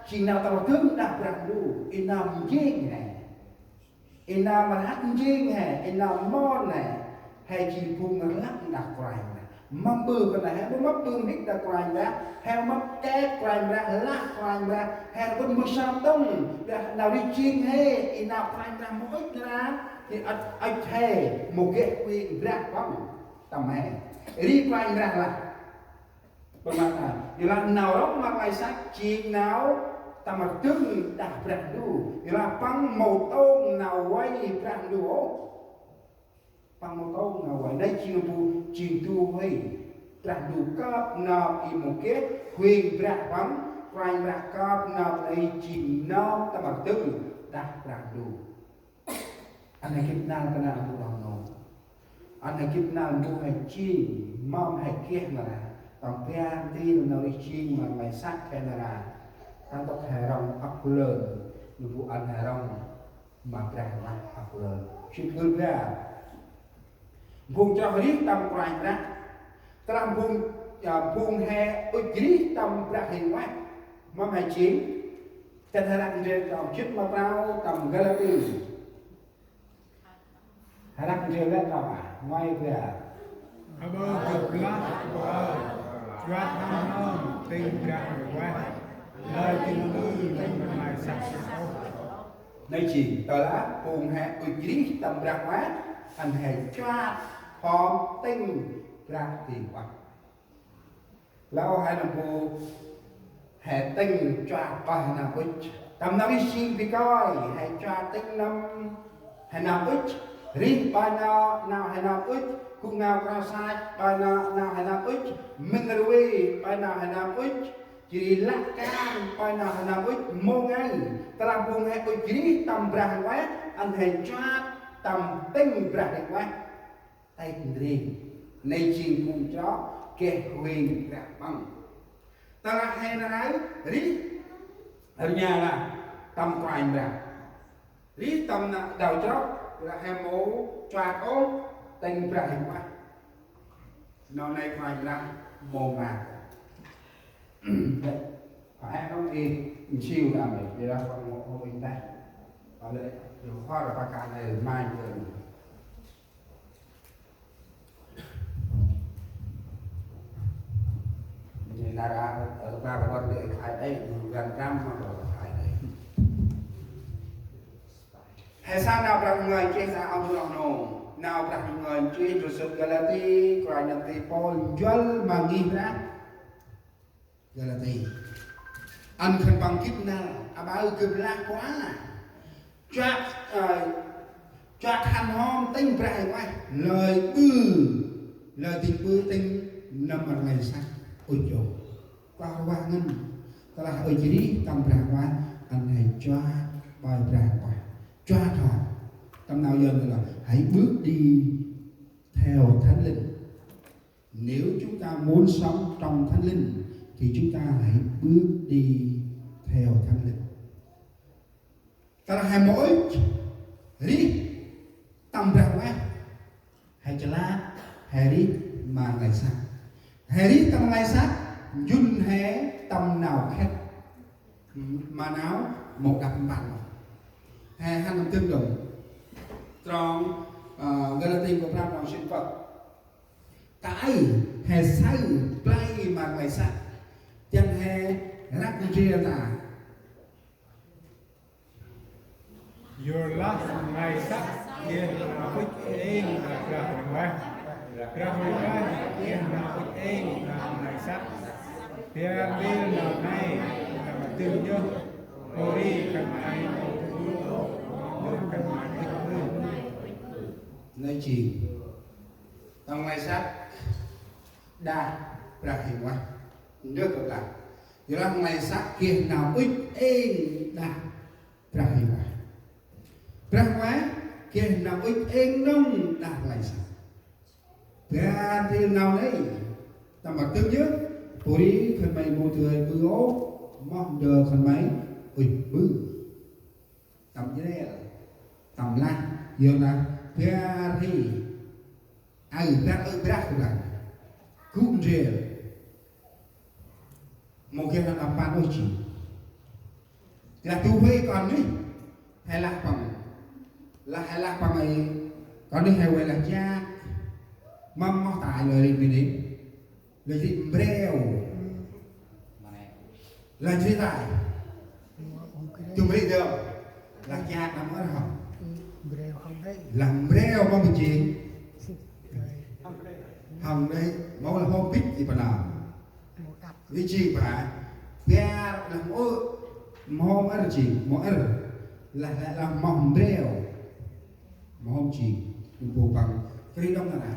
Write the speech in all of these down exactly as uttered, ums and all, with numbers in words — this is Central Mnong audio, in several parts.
Jêng nau tâm rtưng đah Brah Ndu, i nơm njêng he. I nơm rhăk njêng he, i nơm mon he. He jêng phung rlăp đah Kôranh Brah. Mâm ƀư kơt nây he, mâm ƀư mhĭk đah Kôranh Brah. He mâm kĕ Kôranh Brah, lah Kôranh Brah. He rƀŭn mbơh sơm tông, đah nau rêh jêng he, i nau Kôranh Brah mâu ŭch nar, i ăt ŭch he, mâu geh kuêng brah păng. Tâm he. Ri Kôranh Brah lah. Păng măng a, i lah nau rŏng ma nglay săk jêng nau tâm rtưng đah Brah Ndu. I lah păng mâu tông nau vay Brah Ndu ôh. Păng mâu tông nau vay. Nây jêng bu jêng du huê. Brah Ndu kơp nơm i mâu geh kuêng brah păng. Kôranh Brah kơp nơm nây jêng nơm tâm rtưng đah Brah Ndu. Ăn he gĭt năl kơt nây bu đŏng nô. Ăn he gĭt năl bu he jêng, mâm he geh nar a. Tâm ban ntil nau rêh jêng ma nglay săk he nar a. Ăn tât he rŏng ăp lơn, nơh bu ăn he rŏng ma Brah Ndu ăp lơn. Sĭt gưl ba. Phung chroh rêh tâm Kôranh Brah. Tơlah phung, ya, phung he ŭch rêh tâm Brah Huêng Ueh. Mâm he jêng. Tât he răng ndrel trong jê̆t ma prao tâm Galati. He răng ndrel lĕ trong a, ngoai ba. Aƀaơ gâp lah, aƀaơ. Chuat hăn hŏm tĭng Brah Huêng Ueh. Lơi tĭng ƀư tĭng ma nglay săk ôh. Nây jêng, tơlah phung he ŭch rêh tâm Brah Huêng Ueh, ăn he chuat hŏm tĭng Brah Huêng Ueh. Lah ôh he nơm bu he tĭng chuat pah he nơm ŭch. Tâm nau rêh jêng bơh kơi, he chuat tĭng nơm he nơm ŭch. Rêh pah nau, nau he nơm ŭch. Gŭ ngao krao sach pah nau, nau he nơm ŭch. Mĭn rvê pah nau he nơm ŭch. Jêh ri lah kan pah nau he nơm ŭch. Mâu ngai. Tơlah phung he ŭch rêh tâm Brah Huêng Ueh, ăn he chuat tâm tĭng Brah Huêng Ueh. Têt ndrêng. Nây jêng phung chroh geh huêng Brah păng. Tơlah he nar aơ, rêh, rnha lah tâm Kôranh Brah. Rêh tâm nau đao chroh, lah he mâu chuat ôh tĭng Brah Huêng Ueh. Nau nây Kôranh Brah mâu ma. Phải không? Ê, siu lah mày, vì là con mô ô in đây. Ở đây, điều khó là ba cái này mai rồi. Nê nar aơ, ơ, ba kon dê khai đê, yu gan ram ma kon khai đê. He sa nau Brah Ngơi nchih sa ong roh nô. Nau Brah Ngơi nchih ndrôsôt Galati, Kôranh Galati Pôl njuăl ma ngih Brah. Galati. Ăn khân păng gĭt năl, aƀaơ gâp lah kua. Chuat, ơ, chuat hăn hŏm tĭng Brah Huêng Ueh, lơi ƀư, lơi tĭng ƀư tĭng nơm ma nglay săk ŭch ôh. Kua ruah ngăn, tơlah ŭch rêh tâm Brah Huêng Ueh, ăn he chuat ƀơi Brah Huêng Ueh. Chuat hŏm, tâm nau Yuăn là hãy bước đi theo Thánh Linh. Nếu chúng ta muốn sống trong Thánh Linh thì chúng ta hãy bước đi theo Thánh Linh. Tơlah he mâu ŭch rêh tâm Brah Huêng Ueh, he chlah, he rêh ma nglay săk. He rêh tâm nglay săk, njŭn he tâm nau khât. Ma nau mâu đăp mpăn. He hăn tâm tưng đŏng. Trong, ơ, Galati kô prăm trong sĭn pơh. Kơi, he saơ play ma nglay săk. Čiăng he răk ndrel ta. Yorlah nglay săk geh nau ŭch êng đah Brah Huêng Ueh. Brah Huêng Ueh geh nau ŭch êng đah nglay săk. Biă bêl nau nây, tâm tưng yơh. Pôri khân ay mâu tơgŭ, mâu khân ay ŭch ƀư. Nây jêng tâm nglay săk đah Brah Huêng Ueh. Ndrơh kơ đah. Yorlah nglay săk geh nau ŭch êng đah Brah Huêng Ueh. Brah Huêng Ueh geh nau ŭch êng nŏng đah nglay săk. Ban ntil nau nây. Tâm măt tưng yơh. Pôri khân may mâu dơi ƀư ôh. Moh ndơ khân may ŭch ƀư. Tâm jrel, tâm lah, Yôna bar hê. Aơ bar, aơ brah, brah. Gŭ ndrel. Mâu geh nau đăp mpăn ôh jêh. Lah du huê kon nuyh, he lah păng. Lah he lah păng i, kon nuyh he vay lah jă. Mâm moh tay lơi ri bri nuyh. Lơi ri mbreo. Lah jri tay. Du mri dơm. Lah jă năm ơr hŏ. Lah mbreo mâm bơ jêng. Hŏng nuyh, mâu lah hôm bĭch i păng nơm. Ri jêng pa, bar lah mâu, mâu ơr jêng, mâu ơr. Lah, lah, lah mâu mbreo. Mâu hôm jêng, bu păng, kri đŏng na.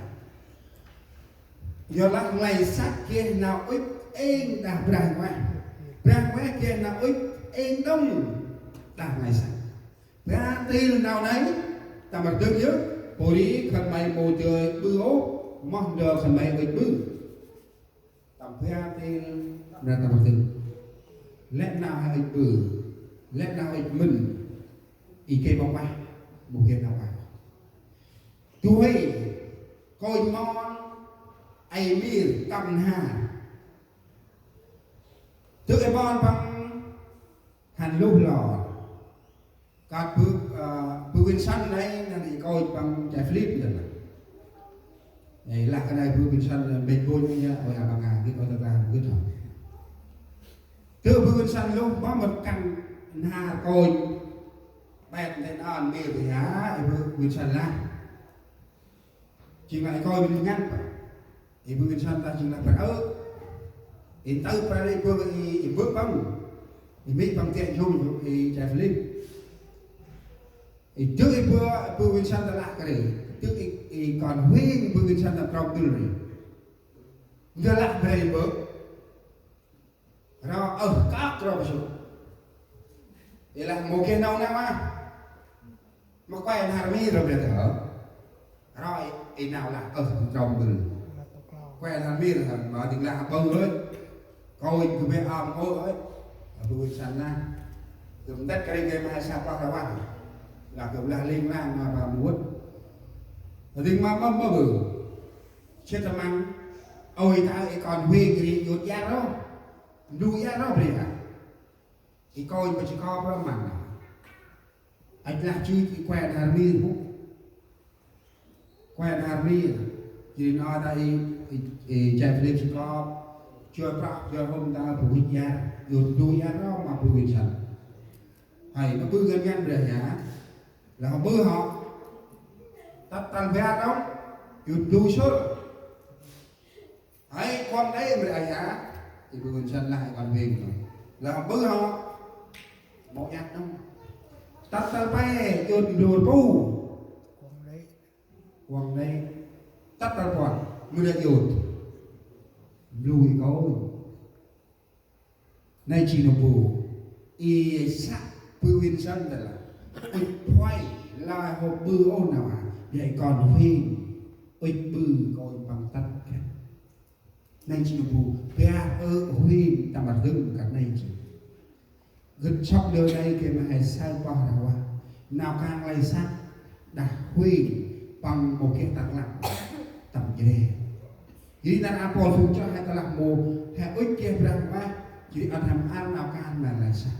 Yorlah nglay săk geh nau ŭch êng đah Brah Huêng Ueh. Brah Huêng Ueh geh nau ŭch êng đŏng đah nglay săk. Bar ntil nau nây, tâm rdâng yơh, pô ri khân may mâu dơi ƀư ôh, moh ndơ khân may ŭch ƀư. Tâm bar ntil, mra tâm rdâng. Lĕ nau he ŭch ƀư, lĕ nau ŭch mĭn, i geh ma ueh, mâu geh nau ueh. Du huê, kônh mon, ay mir, tâm nhar. Dơi mon păng hăn luh lor. Kơt bu, ơ, bu Vincent nây, nây i kônh păng Chai Philip nây. Ê, lah kơt nây bu Vincent, ơ, mbêch bôn nây, ôi, a, păng a, gĭt ôi, ta, ta, gĭt hŏ. Dơi bu Vincent luh, mâu mât kăn nhar kônh. Bêt nây ăn mir ri hă, i bu Vincent lah. Jêng lah i kônh mĭn ngăn păng. I bu Vincent ta jêng lah prăk ơ. I ntơ prăk i bu i, i bu păng. I mê̆ păng tiĕ jung i Chai Philip. I dơi i bu, bu Vincent ta lah kơt ri. Dơi i, i kon huêng bu Vincent ta prăk dŭl ri. Ndơ lah bar i bu. Ro, ơ, kăk ro bơh sŭk. I lah mâu geh nau nau a. Ma kuăl nhar mir ro bơh tơ. Ro i, i nau lah, ơ, trong bơh. Kuăl nhar mir hăn, ma dĭng lah bơh rơi. Kônh gâp bơh am ôh rơi. Gâp bơh săn lah. Gâp ntât kơt ri gâp ma sa pah ra vah. Lah gâp lah ling lang ma ba mŭt. Dĭng ma mâm ma bơh. Sĭt tâm măng, ôi ta i kon huêng ri yut iăt ro. Ndu iăt ro bri hă. I kônh bơh jêng kônh ro măng. Ăt lah jêh i kuăl nhar mir hŏ. Kuăl nhar mir. Jêh ri nau ta i, i, i Chai Philip jêng kônh. Joi prăk, joi hôm ta bu huch iăt. Yut ndu iăt ro ma bu huch săn. Hơi, ma bu ngăn ngăn bri hă. Lah bơh hŏ. Tât tal bar đŏng. Yut ndu sŭr. Hơi, kuŏng đei mre ai hă? I bu Vincent lah i kon huêng nơh. Lah bơh hŏ. Mâu iăt nơh. Tât tal pe, yut ndu rpu. Kuŏng đei. Tât tal puăn. Mre yut. Blu i kônh. Nây jêng nơh bu. I săk bu Vincent ta lah. Ŭch phuay, lah hŏ ƀư ôh nau a. Yor i kon huêng. Ŭch ƀư kônh păng tât kơt. Nây jêng nơh bu. Bar ơ huêng tâm rdâng kơt nây jêng. Gĭt sŏk ndơ nây gay ma he saơ pơh rah vah. Nau kang lay săk. Đah huêng. Păng mâu geh tât lăp. Tâm jre. Jêh ri nar aơ Pôl sŭng chroh he tơlah mâu he ŭch geh Brah Huêng Ueh, jêh ri ăn he mƀăr nau kan ma lay săk.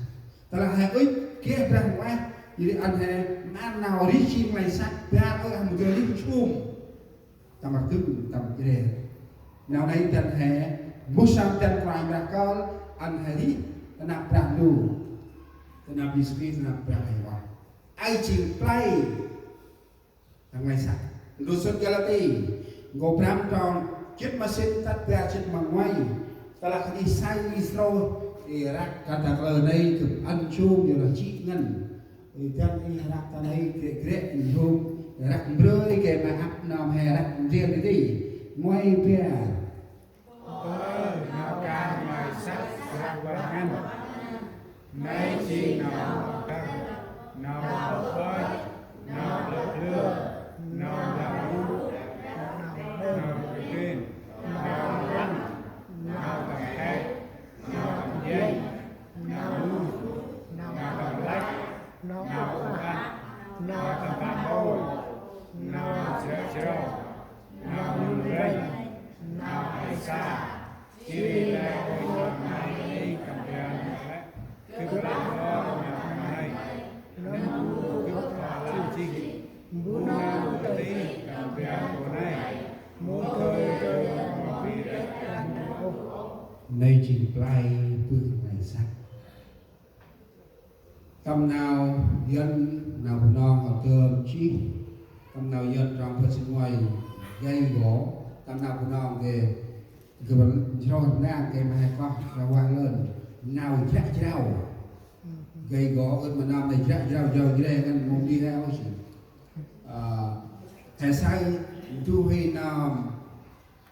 Tơlah he ŭch geh Brah Huêng Ueh, jêh ri ăn he mƀăr nau rêh jêng lay săk, bar ơ he mâu dơi rêh nsum. Tâm rdâng, tâm jre. Nau nây dăn he, mbơh sơm dăn Kôranh Brah kơl, ăn he rêh, ta năp Brah Ndu. Ta năp Yêsu Krist, ta năp Brah Huêng Ueh. Aơ jêng play. Tâm lay săk. Ndrôm sŭt Galati. Nkô̆ prăm trong jê̆t ma sĭn tât bar jê̆t ma nguay. Tơlah kơt i saơ i srôih. I răk kơt ta kalơ nây gâp ăn jum yorlah jê̆ ngăn. I dăn i răk ta nây grek grek i jum. I răk mbrơ i gay ma ăp nơm he răk ndrel i ti. Nguay bar. Ơ, nau kan lay săk răk bar ngăn. Nây jêng nau mâu tơr, nau mâu ƀơ̆, nau blơ̆ blơ̆, nau mâu rŭ, nau mâu rŭ, nau mâu răng, nau tâm hek, nau tâm jêng, nau lu, nau tâm lăch, nau tâm ăp, nau tâm mpôl, nau jrơ̆ jrŏ, nau lŭng lêng, nau ay sa, jêh ri lĕ ôi nau ngai êng tâm ban lĕ, gâp lĕ nau Jêng play bơh ngai săk. Tâm nau Yuăn, nau Bunong hŏ dơm jêh. Tâm nau Yuăn trong phŭt sĭn nguay, gay gŏ. Tâm nau Bunong gay, gay bân jrô nang gay ma he koh, gay wah lơn. Nau jră jrao. Gay gŏ ơt ma nơm nây jră jrao, jrao jre ngăn mông đi he ôh sĭn. Ơ, he saơ, du huê nơm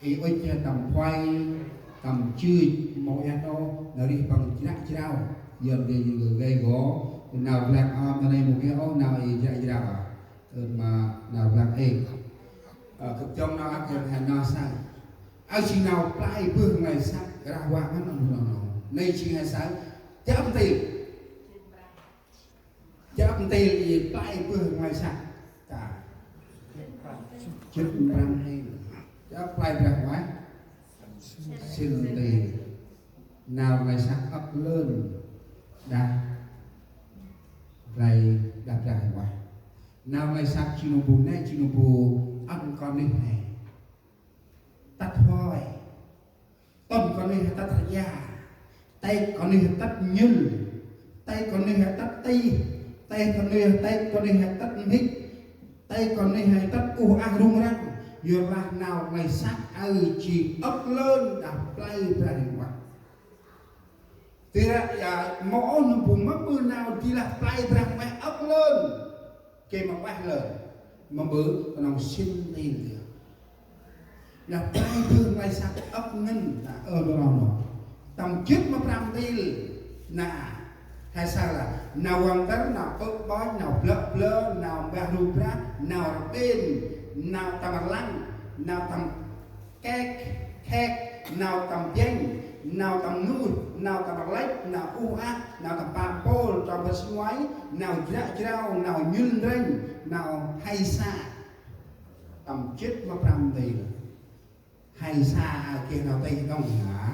i ŭch tâm phuay, tâm chưch, mâu ăt ôh, nau rêh păng jră jrao. Yuăn gay, gay gŏ, nau blang a, ma nây mâu geh ôh, nau i jră jrao. Ơ, ma nau blang ê. Ơ, kăp jŏng nau ăt gay he nau saơ. Aơ jêng nau play bơh ngai săk, rah vah ngăn ăt nau nau. Nây jêng he saơ, jăm tê. Jăm ntil i play bơh ngai săk. Ka. Jê̆t prăm hên. Jê̆t play Brah Huêng Ueh. Sĭn ntil. Nau ngai săk âk lơn. Đah. Play đah Brah Huêng Ueh. Nau ngai săk jêng nơm bu nê, jêng nơm bu ăn kon nuyh he. Tât hoi. Tât kon nuyh he tât rja. Tât kon nuyh he tât nhŭl. Tât kon nuyh he tât tih. Tât kon nuyh, tât kon nuyh he tât mhĭk. Tât kon nuyh he tât uh ah rŭng răng. Yorlah nau ngai săk aơ jêng âk lơn đah play Brah Huêng Ueh. Tơlah, ya, mâu ôh nơm bu mâp ƀư nau di lah play Brah Huêng Ueh âk lơn. Gay ma ueh lơn. Ma ƀư knŏng sĭn ntil yơh. Nau play bơh ngai săk âk ngăn, nau ơ đô nau nô. Tâm jê̆t ma prăm ntil. Nau, he saơ lah. Nau văng târ, nau ƀơ̆ ƀơ̆, nau blơ̆ blơ̆, nau mbah rup brah, nau rƀên, nau tâm rlăng, nau tâm kek, khek, nau tâm jêng, nau tâm nuih, nau tâm rlêch, nau uh ah, nau tâm pă mpôl, trong phŭt sĭn nguay, nau jră jrao, nau nhŭl ndrênh, nau hay sa. Tâm jê̆t ma prăm ntil. Hay sa, a, geh nau tih đŏng hă?